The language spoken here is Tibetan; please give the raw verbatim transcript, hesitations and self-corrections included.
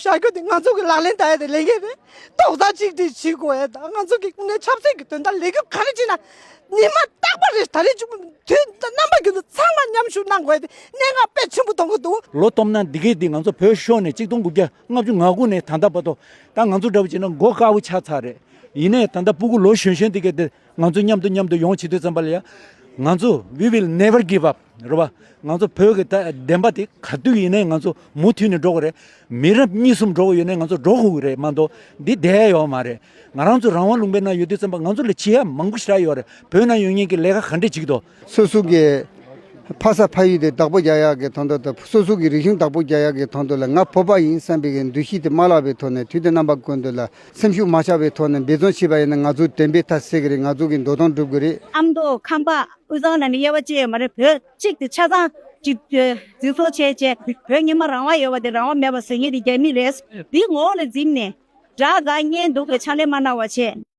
བཞག་རྒྱུ་དེ་ང་ཚོ་གི་ལག་ལེན་བསྟར་ཡ་དེ་ལས་འགན་རེད། རྡོག་རྩ་གཅིག་སྒྲིལ་བྱེད་དགོས་ཡ་དང་། ང་ཚོ་གི་དངོས་གནས་ཆབ་སྲིད་ཀྱི་དོན་དག་ལས་འགུལ་ག་རེ་བྱེད་ན་ཉི་མ་རྟག་པར་རེ་ད་རེས་བཅུ་དུས་རྣམ་པ་ཀུན་ཏུ་ཚང་མ་མཉམ་ཞུགས་གནང་དགོས་ཡ་དེ་གནད་འགག་དཔེ་ཆེན་པོ་མཐོང་གི་འདུག། ལོ་སྟོང་ན་འདི་གས་འདི་ང་ཚོ་བོད་ཤོར་ནས་གཅིག་སྟོང་དགུ་བརྒྱ་ལྔ་བཅུ་ང་དགུ་ནས་ད་ལྟ་བར་དུ། ད་ང་ཚོ་འདྲ་བོ་བྱས་ན་མགོ་དཀར་པོ་ཆགས་ཚར་རེད། ཡིན་ནའི་ད་ལྟ་སྤུ་གུ་ལོ་གཞོན་གཞོན་དེ་གས་དེ་ང་ཚོ་མཉམ་དུ་མཉམ་དུ་ཡོང་བྱེད་དུས་ཙམ་པ་ལ་ཡ། ང་ཚོ་we will never give up རེད་བ། ང་ཚོ་བོད་ཀྱི་ད་བདེན་པ་དེ་ག་དུས་ཡིན་ནའི་ང་ཚོ་མུ་མཐུད་ནས་འགྲོ་དགོས་རེད། མི་རབས་གཉིས་གསུམ་འགྲོ་དགོས་ཡོད་ནའི་ང་ཚོ་འགྲོ་དགོས་ཀྱི་རེད་མ་གཏོགས་འདི་བསྡད་ཡ་ཡོད་མ་རེད། ང་རང་ཚོ་རང་དབང་ལུང་པའི་ནང་ཡོད་དུས་ཙམ་པ་ང་ཚོ་ལ་བྱེད་ཡ་མང་པོ་ཞེ་དྲག་ཡོད་རེད། བོད་ནང་ཡོད་མཁན་གྱི་ལས་ཀ་ག་འདྲས་བྱེད་ཀྱི་འདུག། སོ་སོ་གི་ཕ་ས་ཕ་ཡུལ་དེ་བདག་པོ་རྒྱག་ཡག་གི་དོན་དུ་དང་། སོ་སོ་གི་རིག་གཞུང་བདག་པོ་རྒྱག་ཡག་གི་དོན་དུ་ལ་ང་བོད་པ་ཡིན་བསམ་པའི་གི་འདུ་ཤེས་དེ་མ་བརླག་པའི་ཐོག་ནས་དུས་དང་རྣམ་པ་ཀུན་ཏུ་ལ་སེམས་ཤུགས་མ་ཆག་པའི་ཐོག་ནས་འབད་བརྩོན་བྱས་པ་ཡིན་ན་ང་ཚོ་བདེན་པའི་མཐའ་གསལ་གི་རེད། ང་ཚོ་གི་འགྲོ་སྟངས་འགྲུབ་གི་རེད། ཨ་མདོ་ཁམས་པ་དབུས་གཙང་ནང་ནས་དབྱེ་བ་ཕྱེ་ཡོད་མ་རེད། བོད་གཅིག་དེ་ཆ་ཚང་གཅིག་འཛིན་བཟུང་བྱས་བྱས་བོད་ཉི་མ་རང་དབང་ཡོད་པ་དེ་རང་དབང་མེད་པ་བཟོ་མཁན་དེ་རྒྱ་མི་རེད། འདི་ངོ་བོ་ལ་འཛིན་ནས་དགྲ་དགའ་གཉེན་སྡུག་གི་ཕྱག་ལས་མ་གནང་བ་བྱས།